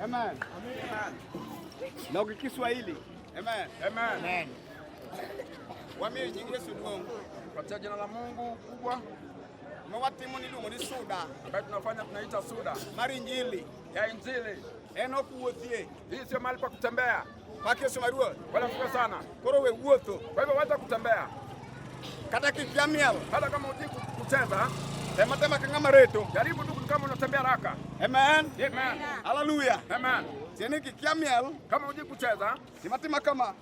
Amen. Na Kiswahili. Amen. Amen. Amen. Wamiyo nying Yesu duong'. Katika jina la Mungu kubwa Ma watimo ni iluongo ni suda ambayo tunafanya tunaita suda mar Injili. ya Injili. En ok wuothie. Hii sio mahali pa kutembea. Pak Yesu ma Ruoth. Bwana asifiwe sana. Koro we wuotho. Kwa hivyo wacha kutembea, Kata kikia miel. hata kama hujui kucheza, Tema tema ka ng'ama reto. jaribu tu kama unatembea haraka. Amen. Amen. Hallelujah. Amen. Tiende kikia miel. Kama hujui kucheza, Tima tima kama.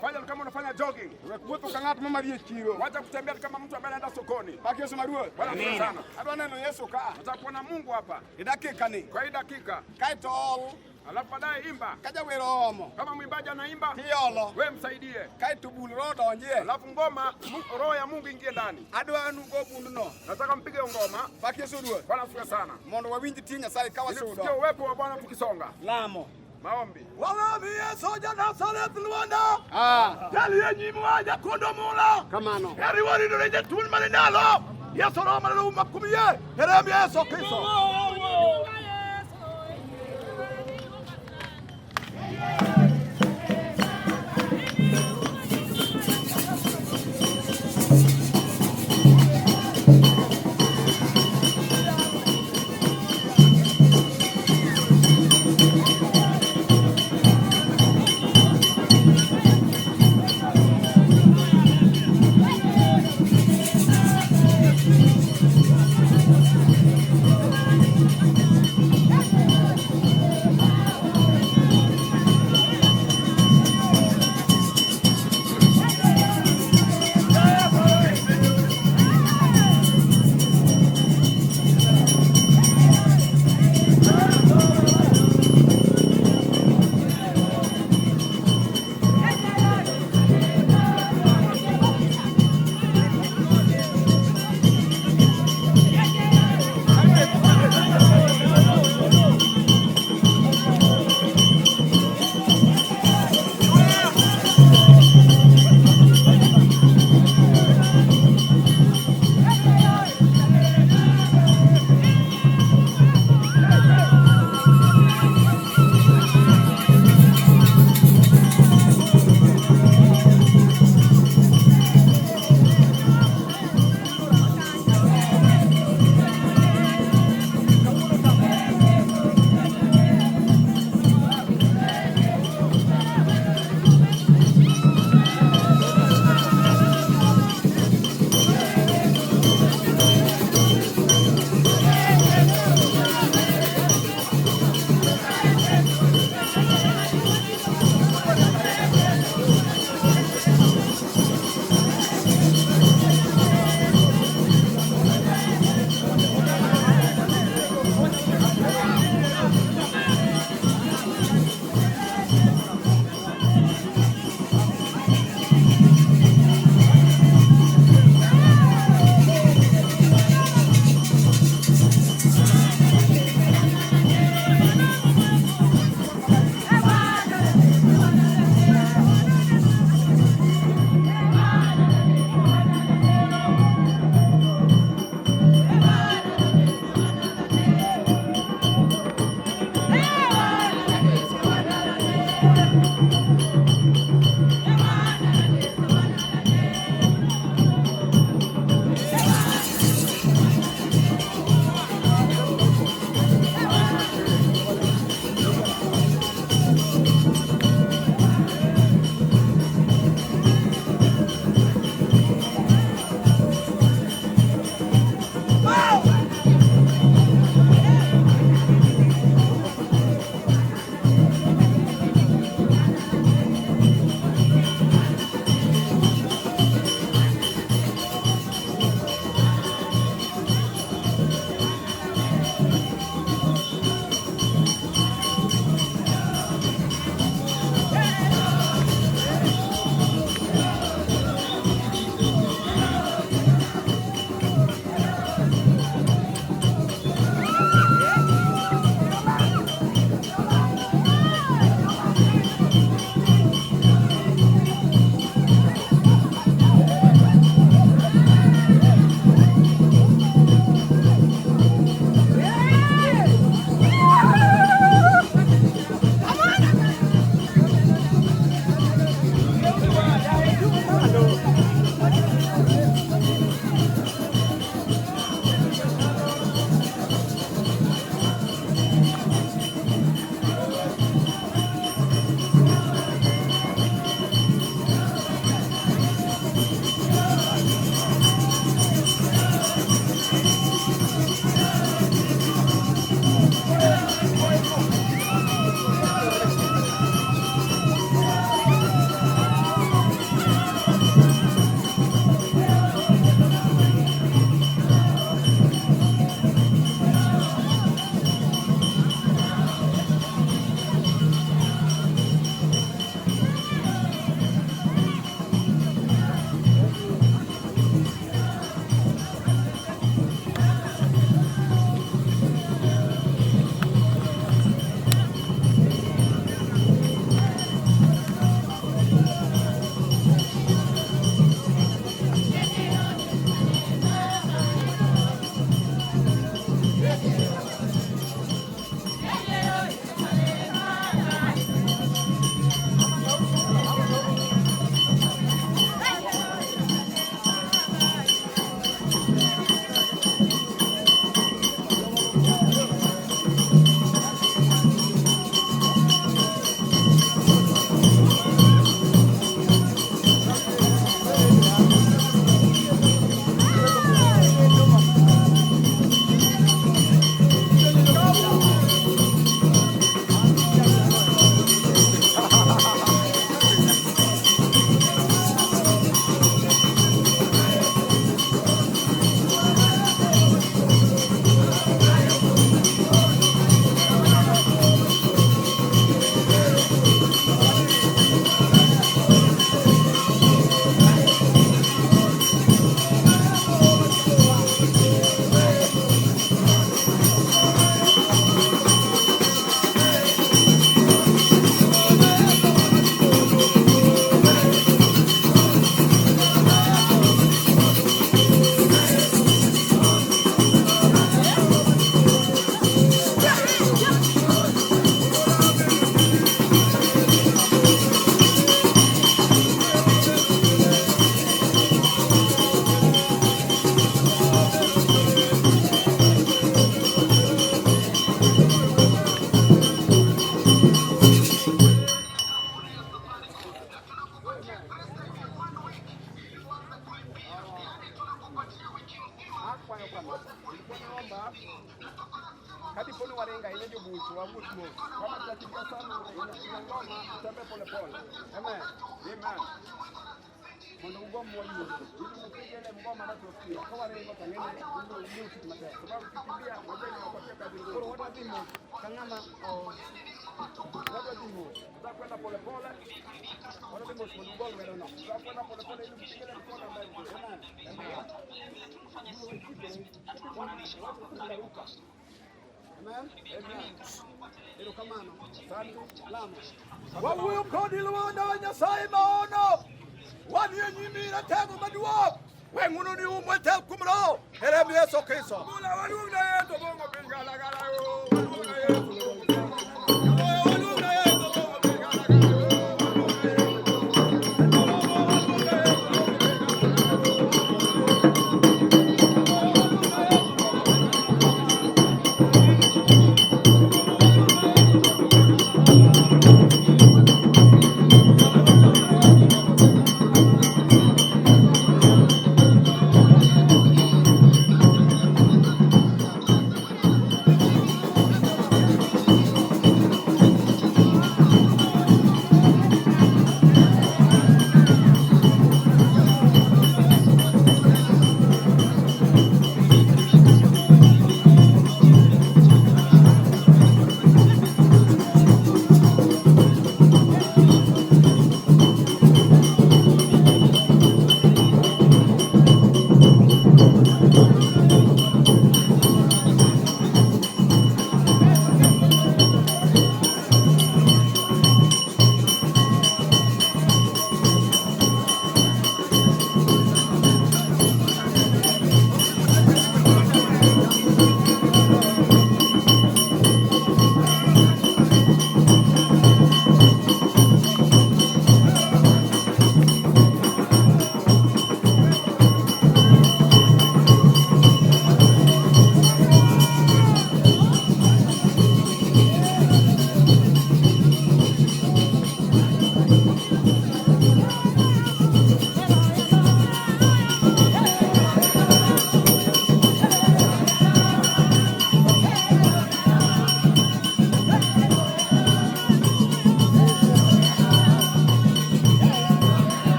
fanya kama unafanya jogging. We wuotho ka ng'at ma madhi e chiro. Wacha kutembea kama mtu ambaye anaenda sokoni. Pak Yesu ma Ruoth. Bwana asifiwe sana. Adwa neno Yesu ka. Nataka kuona Mungu hapa E dakika ni. kwa hii dakika, Kaeto ol. alafu baadaye imba. Ka jawer oomo. Kama mwimbaji anaimba, Tiolo. we msaidie, Kaeto bul roho donjie. alafu ngoma, roho ya Mungu ingie ndani. Adwa nugo bundno. Nataka mpige ngoma. Pak Yesu Ruoth. Bwana asifiwe sana, Mondo wawinj tie Nyasaye ka ili tusikie wasudo. uwepo wa Bwana tukisonga. Lamo. Maombi. Wang'ami Yesu ja Nazareth Lwanda, Ah. jali e nyimwa jakondo mula. Kamano. Eri warindore jatuon mane ndalo. Yesu roho mane uma kuom yie. Erem Yesu Kristo. Akwayo kama. Nilikuwa naomba Kadipo ni waringo ahinya jobul to wawuoth mos. kama tutakimbia sana ina ngoma, tutembee polepole. Amen. Amen. Mondo ugom wayudo. Ili mpige ile ngoma na tusikie. Ka waringo to ng'ene ubiro tich matek. Sababu tukimbia unajua inawapatia kazi Koro ngumu. wadwa dhi mos ka ng'ama wadwa dhi mos. Tutakwenda polepole, Wadwa dhi mos mondo ugo lwedo no. tutakwenda polepole ili mpige ile mkono ambayo nzuri. Amen. Amen. Amen. Erokamano. Asante. Lamo. Wawuoyo kodi Lwanda Nyasaye maono. Wanie nyimi ratego maduong'. We ng'wono ni umwe tel kuom Roho e remb Yesu Kristo. Bula waluong na Yesu bongo piny galagala yo. Waluong na Yesu bongo piny galagala yo. Waluong na Yesu bongo piny galagala yo. Waluong na Yesu. Amen.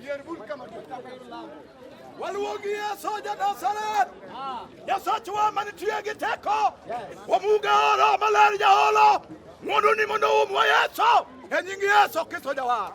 Yier bul kama Waluongi Yesu ja Nazareth. Nyasachwa manitie gi teko. Wamuga Roho Maler jaolo. Ng'wononi mondo oumwa Yesu. E nying Yesu Kristo jawar.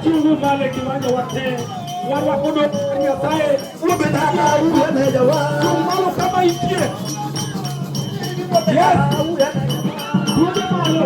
Wating'u malo e kiwanja wate. Warwako dok Nyasaye. Chung malo kama intie. Yes. Duoge malo.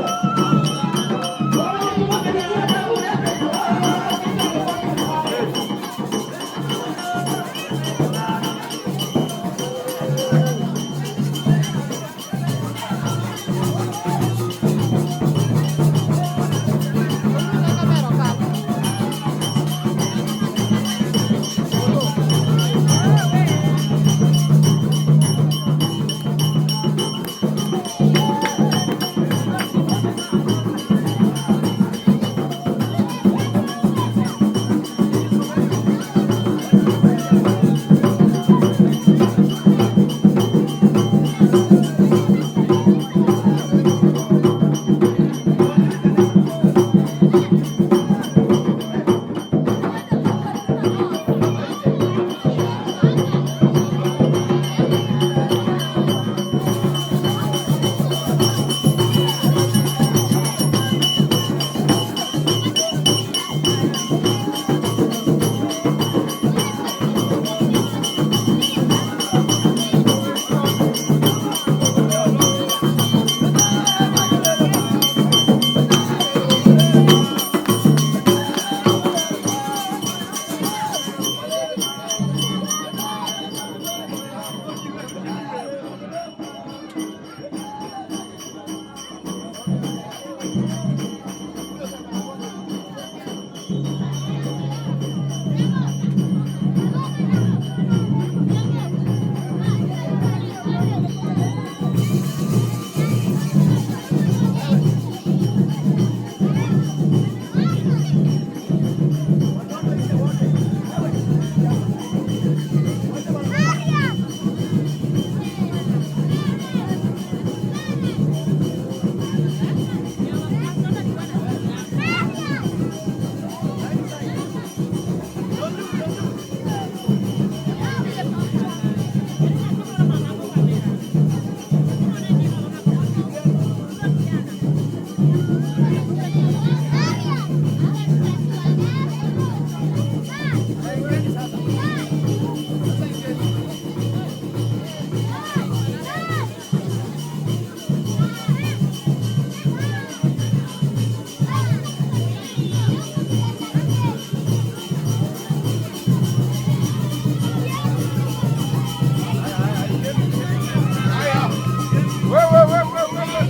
Wewe wewe wewe.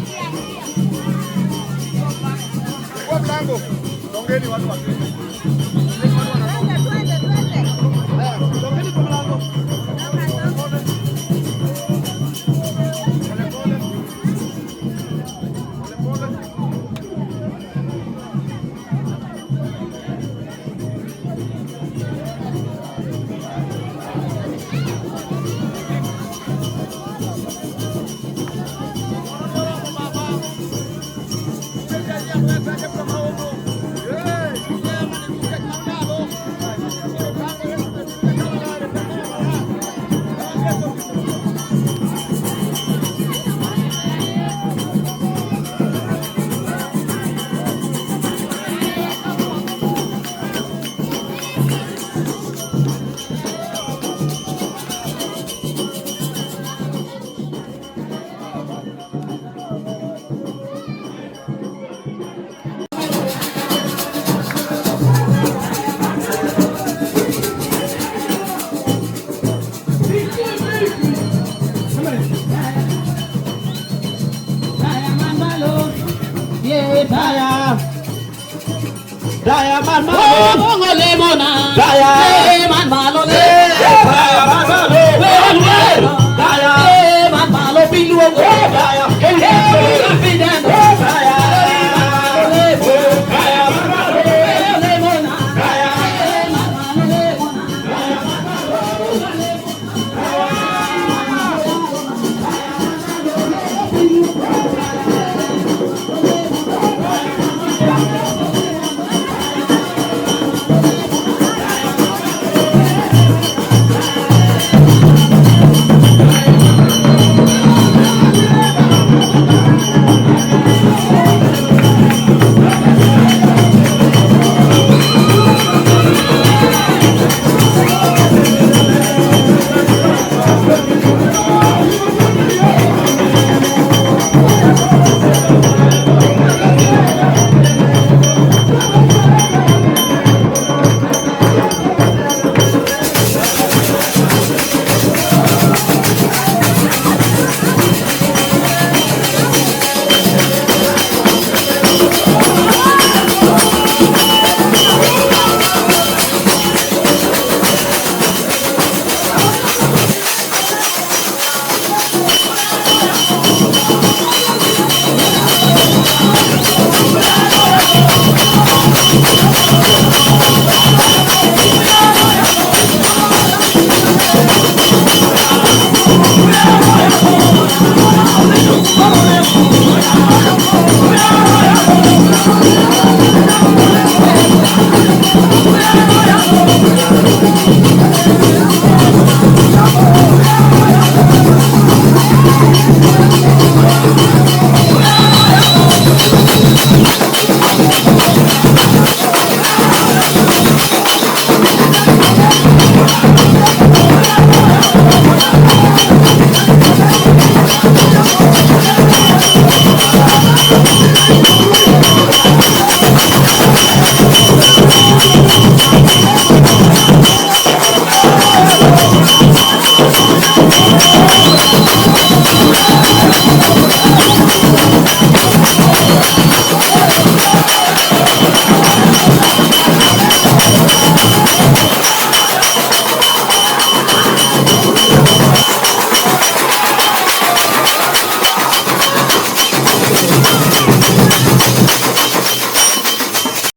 Kwa mlango. Tongeni watu wa. Tongeni kwa mlango. Pole pole. Pole pole. Thank you.